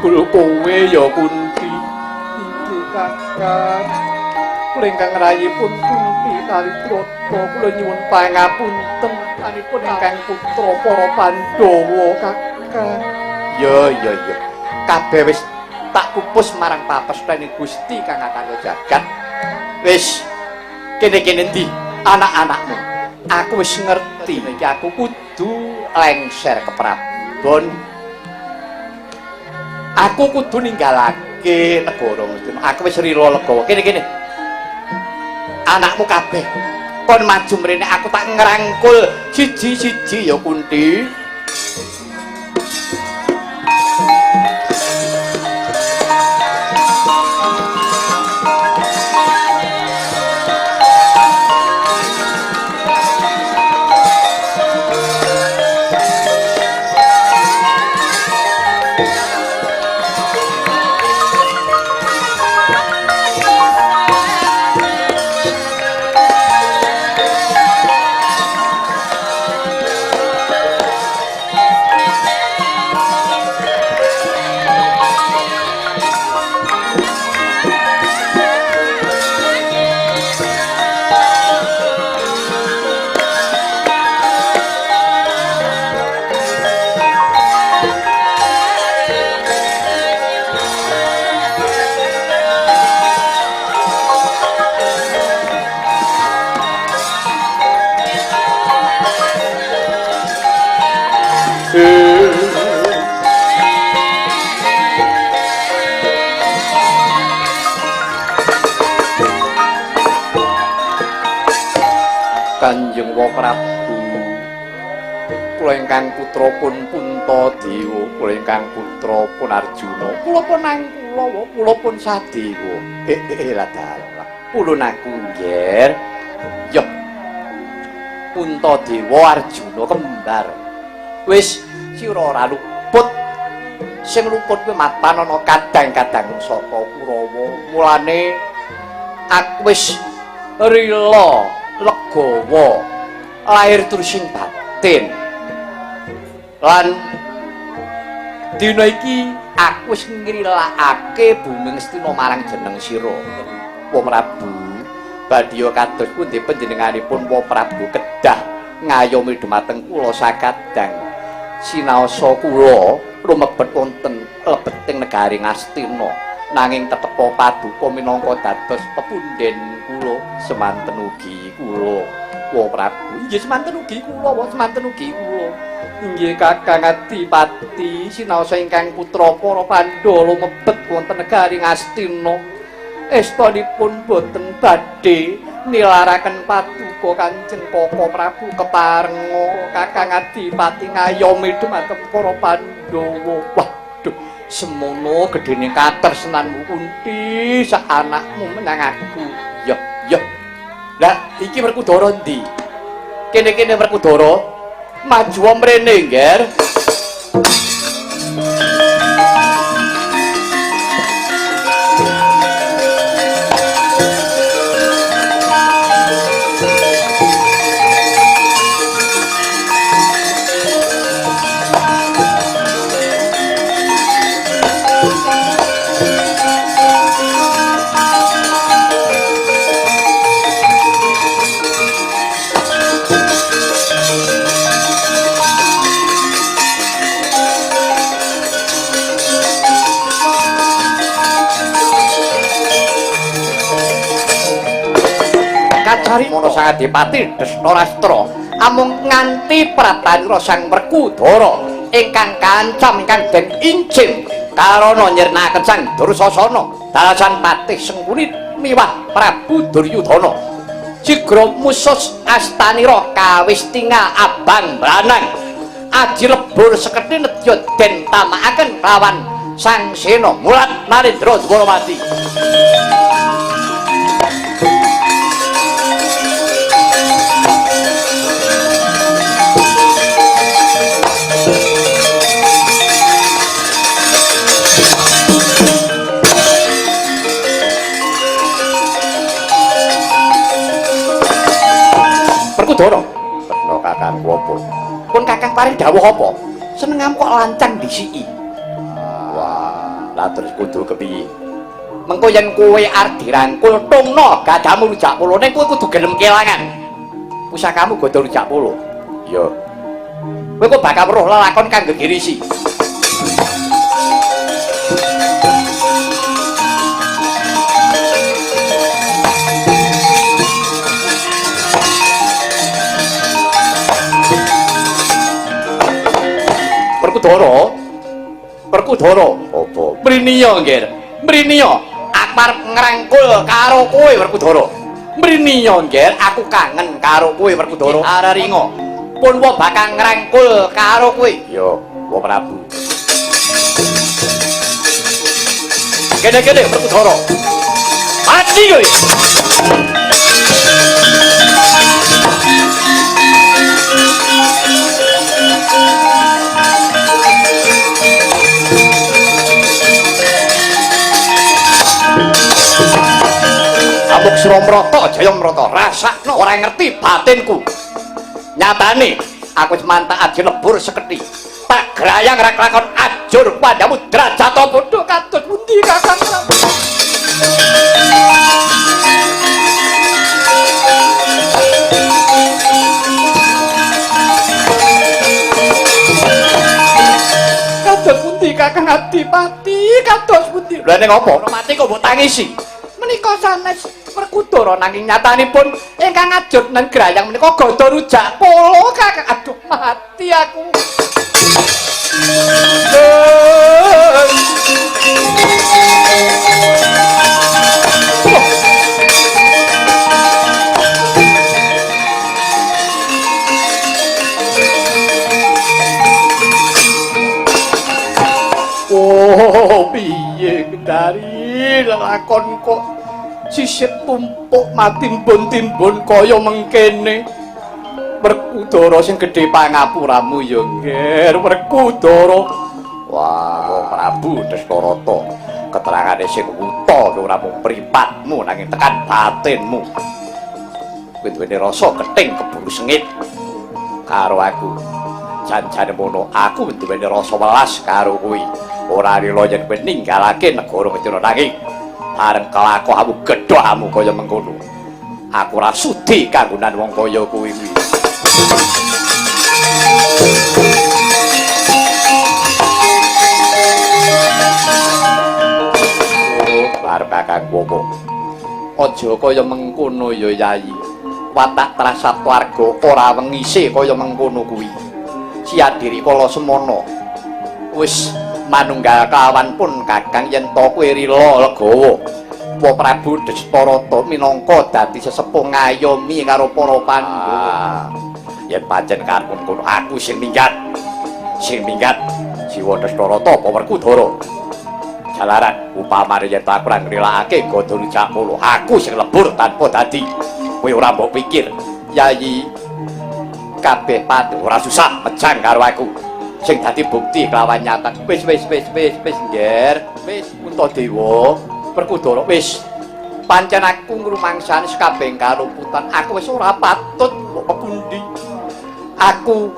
ngrangkul kowe ya Kunti. Iki Kakang. Kula ingkang rayipun Kunti Kalibrata kula nyuwun pangapunten anipun ingkang putra para Pandhawa Kakang. Ya ya ya. Kabeh wis tak pupus marang papestene Gusti kang akane jagat. Wis kene-kene ndi anak-anakmu? Aku wis ngerti iki aku kudu lengser ke Prabon. Aku kudu ninggalake negara Ngastina. Aku wis rila legawa. Kene-kene. Anakmu kabeh kon maju mrene aku tak ngrangkul siji-siji ya Kunti. Kanjeng Wa Prabu, kula ingkang putra pun Puntadewa, kula ingkang putra pun Arjuna, kula pun Angkulawa, kula pun Sadewa. Lah dalah. Pulun aku nggih. Yo. Puntadewa Arjuna kembar. Wis sira ora luput. Sing luput kuwi mapan ana kadang-kadang saka Kurawa. Mulane aku wis rila legawa lahir trusing batin. Lan dina iki aku wis ngrilakake bumi Ngastina marang jeneng sira. Wa Prabu, badya kados pundi panjenenganipun Wa Prabu kedah ngayomi dumateng kula sakadang sinaosa kula lumebet wonten lebeting negari Ngastina, nanging tetepa paduka minangka dados pepunden kula semanten ugi kula. Wa Prabu, inggih semanten ugi kula, wa semanten ugi kula. Inggih Kakang Adipati, sinaosa ingkang putra para Pandhawa lumebet wonten negari Ngastina, estunipun boten badhe nilaraken paduka Kanjeng Kaka Prabu keparenga Kakang Adipati ngayomi dumateng para Pandhawa. Waduh, semono gedene katresnanmu Kunti sak anakmu menyang aku. Ya, ya. Lah iki Werkudara ndi? Kene-kene Werkudara maju mrene, Ngger. Kacarita sang Adipati Destarastra amung nganti pratanira Sang Werkudara ingkang kancam ingkang den incim karana nyirnakaken Sang Dursasana dalasan Patih Sengkuni miwah Prabu Duryudana. Sigra musus astanira kawis tingal abang branang aji lebur sekedhi nedya den tamakaken lawan Sang Sena Mulat Narendra Dwarawati. Werkudara, tresna kakangku apa? Pun kakang paring dawuh apa? Senengam kok lancang disiki. Wah. Lah terus kudu kepiye? Mengko yen kowe arep dirangkul tungno gadamu rujak polo ning kowe kudu gelem kelangan. Pusakamu gada rujak polo. Iya. Kowe kok bakal weruh lelakon kang gegirisi. Werkudara, Werkudara, apa? Mriniya, Nggir. Mriniya, aku arep ngrangkul karo kowe, Werkudara. Mriniya, Nggir, aku kangen karo kowe, Werkudara. Araringa. Pun wa bakal ngrangkul karo kowe. Ya, wa Prabu. Kene-kene Werkudara. Mati kowe. Amuk Suramrata Jaya Mrata rasakno ora ngerti batinku. Nyatane aku wis mantak aji lebur seketi. Tak grayang ra kelakon ajur padamu derajat padha kados pundi Kakang Prabu. Kados pundi Kakang Adipati, kados pundi? Lha ning apa? Mati kok mbok tangisi. Menika sanes Werkudara nanging nyatanipun ingkang ngajut nang grayang menika gada rujak polo Kakang. Aduh mati aku. Oh piye Kendari lelakon kok sisip tumpuk matimbun-timbun kaya mengkene. Werkudara sing gedhe pangapuramu ya, Nger. Werkudara. Wah, Prabu Destarata, keterangane sing wuta ora mung mripatmu nanging tekan batinmu. Kowe duweni rasa gething keburu sengit karo aku. Jan-jane mono aku duweni rasa welas karo kowe. Ora rila yen kowe ninggalake negara Ngastina nanging bareng kelakuanmu gedhamu kaya mengkono. Aku ora sudi kanggonan wong kaya kowe kuwi. Oh, arep Kakang Wopo. Aja kaya mengkono ya, Yayi. Watak trasat warga ora wengise kaya mengkono kuwi. Siadiri kala semono. Wis manunggal kawan pun Kakang yen to kowe rila legawa. Wa Prabu Destarata minangka dadi sesepuh ngayomi karo para Pandhawa. Yen pancen karep ngono aku sing minggat. Sing minggat Jiwa Destarata apa Werkudara. Jalaran upamane yen aku ora ngrilakake gada rujak polo, aku sing lebur tanpa dadi. Kowe ora mbok pikir, Yayi. Kabeh pati ora susah mejang karo aku. Sing dadi bukti kelawan nyata. Wis wis wis wis wis Ngger. Wis Puntadewa, Werkudara wis. Pancen aku ngrumangsani sakabeh kaluputan. Aku wis ora patut mbok pepundi. Aku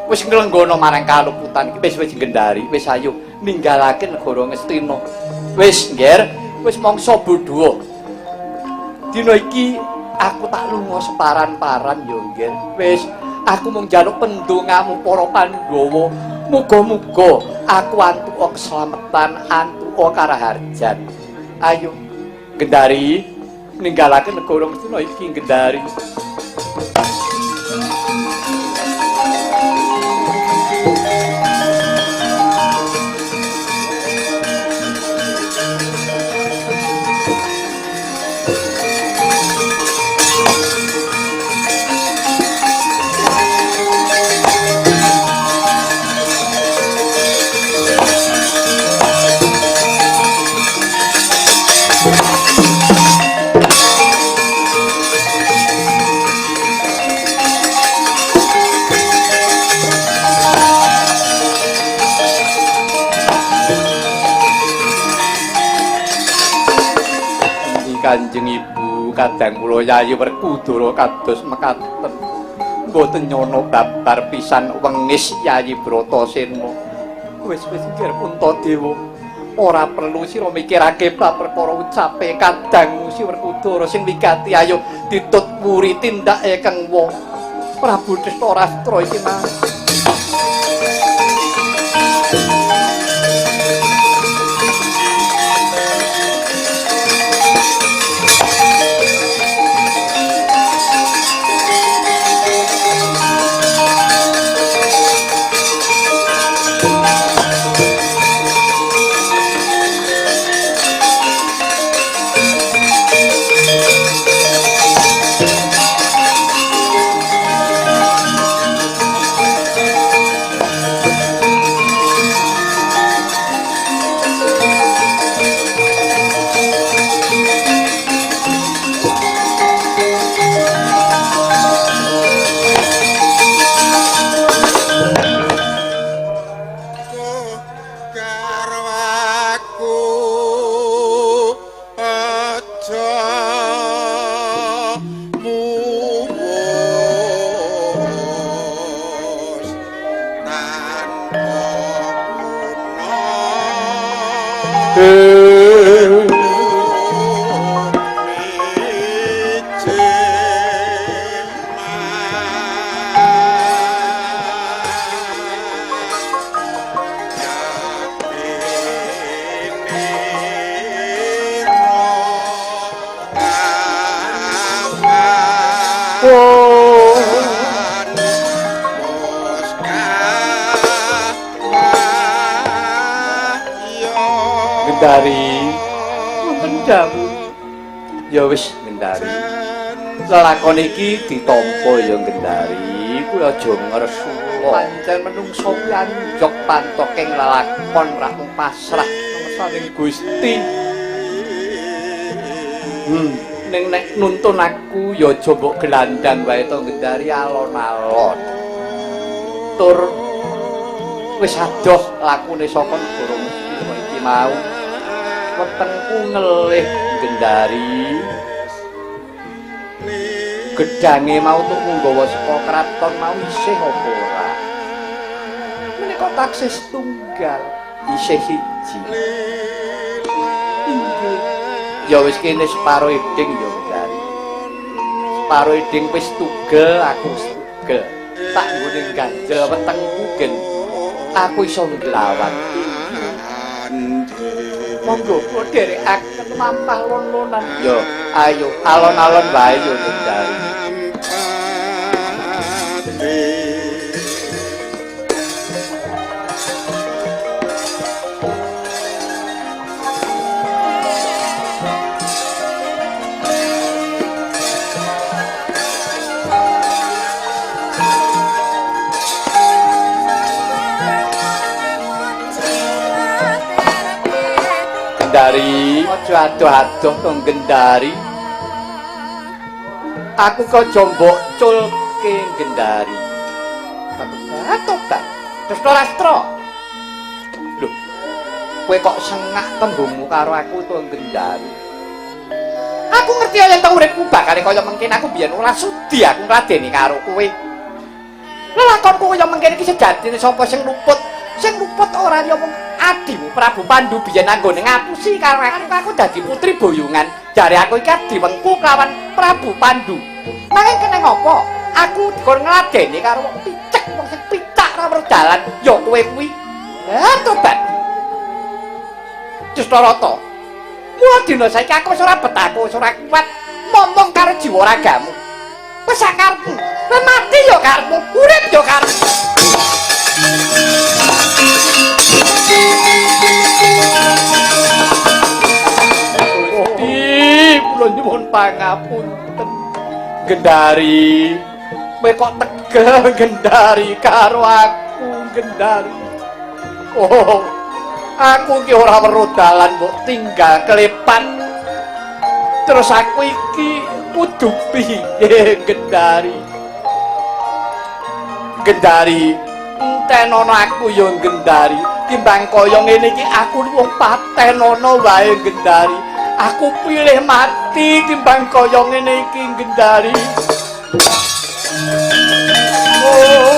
wis nglenggono marang kaluputan iki. Wis wis Gendari, wis ayo ninggalake negara Ngastina. Wis Ngger, wis mangsa bodho. Dina iki aku tak lunga separan-paran ya Ngger. Wis aku mung njaluk pendongamu para Pandhawa. Muga-muga aku antuk keslametan, antuk karaharjan. Ayo Gendari, ninggalake negara Ngastina iki Gendari. Kanjeng Ibu kadang kula Yayi Werkudara kados mekaten. Mboten nyono babar pisan wengis Yayi Bratasena. Wis wis Nger Puntadewa. Ora perlu sira mikirake bab perkara ucape kadangmu si Werkudara sing wigati ayo ditut wuri tindake kengwa Prabu Destarastra iki mau. Gendari, wonten dawuh. Ya wis Gendari. Lelakon iki ditampa ya Gendari, kuwi aja ngresula. Pancen menungso kuwi anjog pantoking lelakon ra mung pasrah saning Gusti. Ning nek nuntun aku ya aja mbok gelandang wae to Gendari, alon-alon. Tur wis adoh lakune saka negara Ngastina iki mau. Wetengku ngelih Gendari. Gedange mau tuk nggawa saka kraton mau isih apa ora? Menika taksih setunggal, isih siji. Inggih. Ya wis kene separo eding ya Gendari. Separo eding wis tugel, aku wis tugel. Tak nggone ganjel wetengku gen. Aku iso nglawan. Monggo kula dherekaken lampah lon-lonan. Ya, ayo alon-alon wae yo Gendari. Gendari, aja adoh-adoh to Gendari. Aku kok aja mbok culke Gendari. Tobat. Destarastra. Lho, kowe kok sengak tembungmu karo aku to Gendari. Aku ngerti yen to uripku bakale kaya mengkene, aku biyen ora sudi aku ngladeni karo kowe. Lelakonku kaya mengkene iki sejatine sapa sing luput? Sing luput ora ya mung adimu Prabu Pandu biyen anggone ngapusi karo aku. Aku dadi putri boyongan. Jare aku iki adiwengku kelawan Prabu Pandu. Nanging kene ngopo? Aku dikon ngladeni karo wong picek, wong sing picak ra weruh dalan, ya kowe kuwi. Lah tobat. Destarata. Mula dina saiki aku wis ora betah, aku wis ora kuat momong karo jiwa ragamu. Wis sak karepmu. Kowe mati ya karepmu, urip ya karepmu. Gusti, kula nyuwun pangapunten. Gendari, kowe kok tegel Gendari karo aku Gendari. Oh, aku iki ora weruh dalan mbok tinggal klepan. Terus aku iki kudu piye Gendari? Gendari, entenono aku ya Gendari. Timbang kaya ngene iki aku wong patenono wae Gendari. Aku pilih mati timbang kaya ngene iki Gendari. Oh.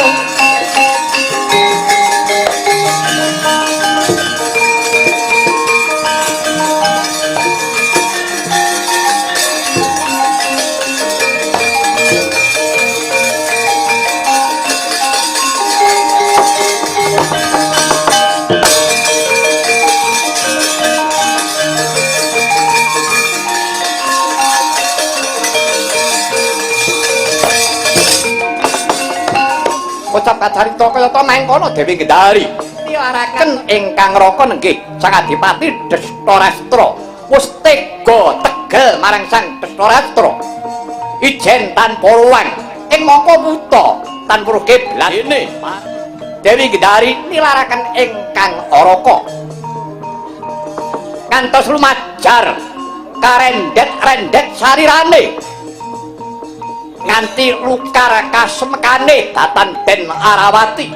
Kocap kacarita kaya ta mangkono Dewi Gendari nilaraken ingkang raka nenggih Sang Adipati Destarastra wis tega tegel marang Sang Destarastra ijen tanpa ruang ing mangka wuta tanpa kiblat dene Dewi Gendari nilaraken ingkang araka ngantos lumajar karendet-rendet sarirane nganti lukar kasemekane datan Den Arawati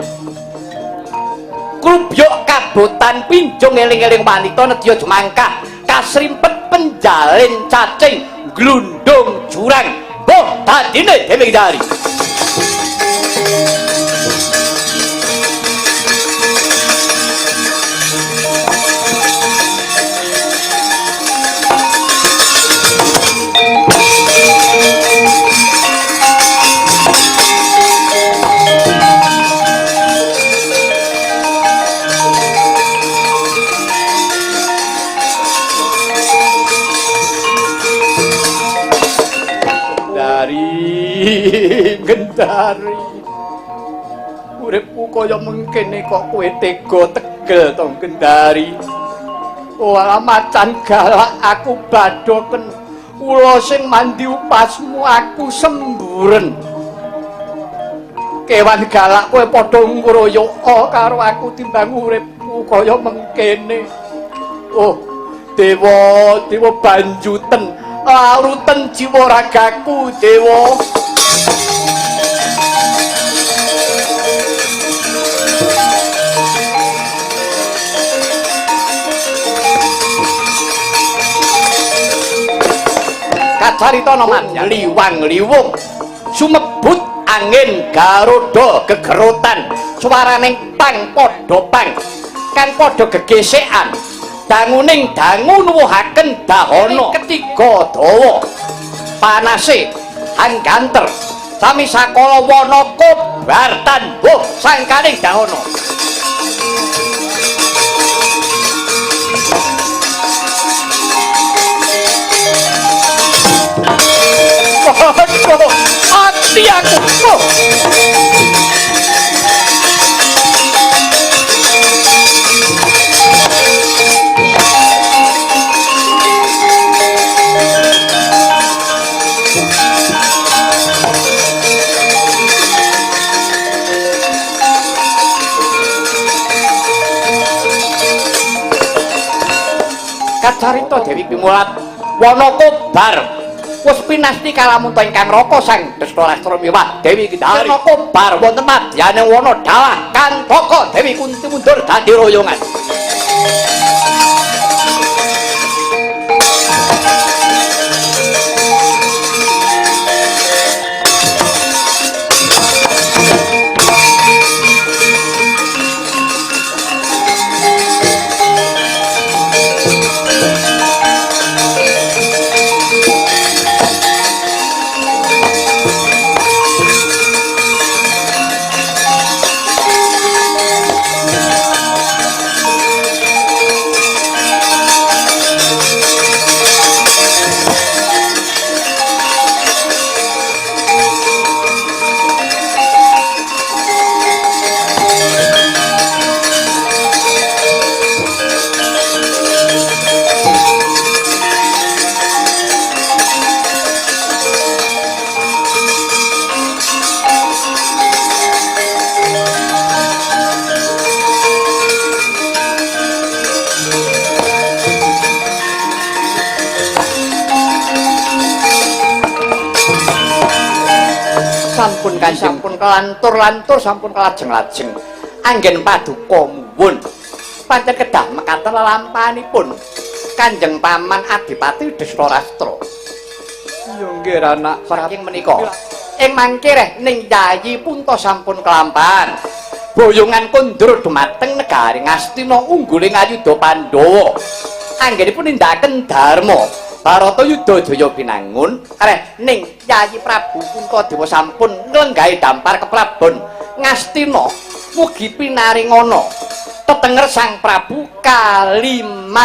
klubyuk kabotan pinjung eling-eling wanita nedya jumangkah kasrimpet penjalin cacing glundung jurang mbuh dadine Dewi Gendari. Gendari uripku kaya mengkene kok kowe tega tegel to Gendari. Walah macan galak aku badhoken ula sing mandi upasmu aku semburen. Kewan galak kowe padha ngroyoka karo aku timbang uripku kaya mengkene. Oh dewa dewa banjuten laruten jiwa ragaku dewa. Kacarita nomat liwang liwung sumebut angin garuda gegerutan suaraning pang padha pang kang padha gegesekan danguning dangu nuwuhaken dahana ketiga dawa panase hangganter sami sakala wana kobar tanbuh sangkaning dahana. Aduh, ati aku. Oh. Kacarita Dewi Pimulat wana kobar wis pinasti kalamunta ingkang raka Sang Destarastra miwah Dewi Gendari. Wana kobar wonten madyane wana dalah kantaka Dewi Kunti mundur dadi royongan. Sampun kanjeng, sampun kelantur-lantur, sampun kelajeng-lajeng. Anggen paduka muwun. Pancen kedah mekaten lelampahanipun Kanjeng Paman Adipati Destarastra. Ya nggih anak saking menika. Ing mangke reh ning Yayi Punta sampun kelampahan. Boyongan kondur dumateng negari Ngastina ungguling ayudha Pandhawa. Anggenipun nindakaken dharma. Bharata Yudha Jaya binangun reh ning Yayi Prabu Puntadewa sampun nglenggahi dampar keprabon Ngastina mugi pinaringana tetenger Sang Prabu Kalimataya.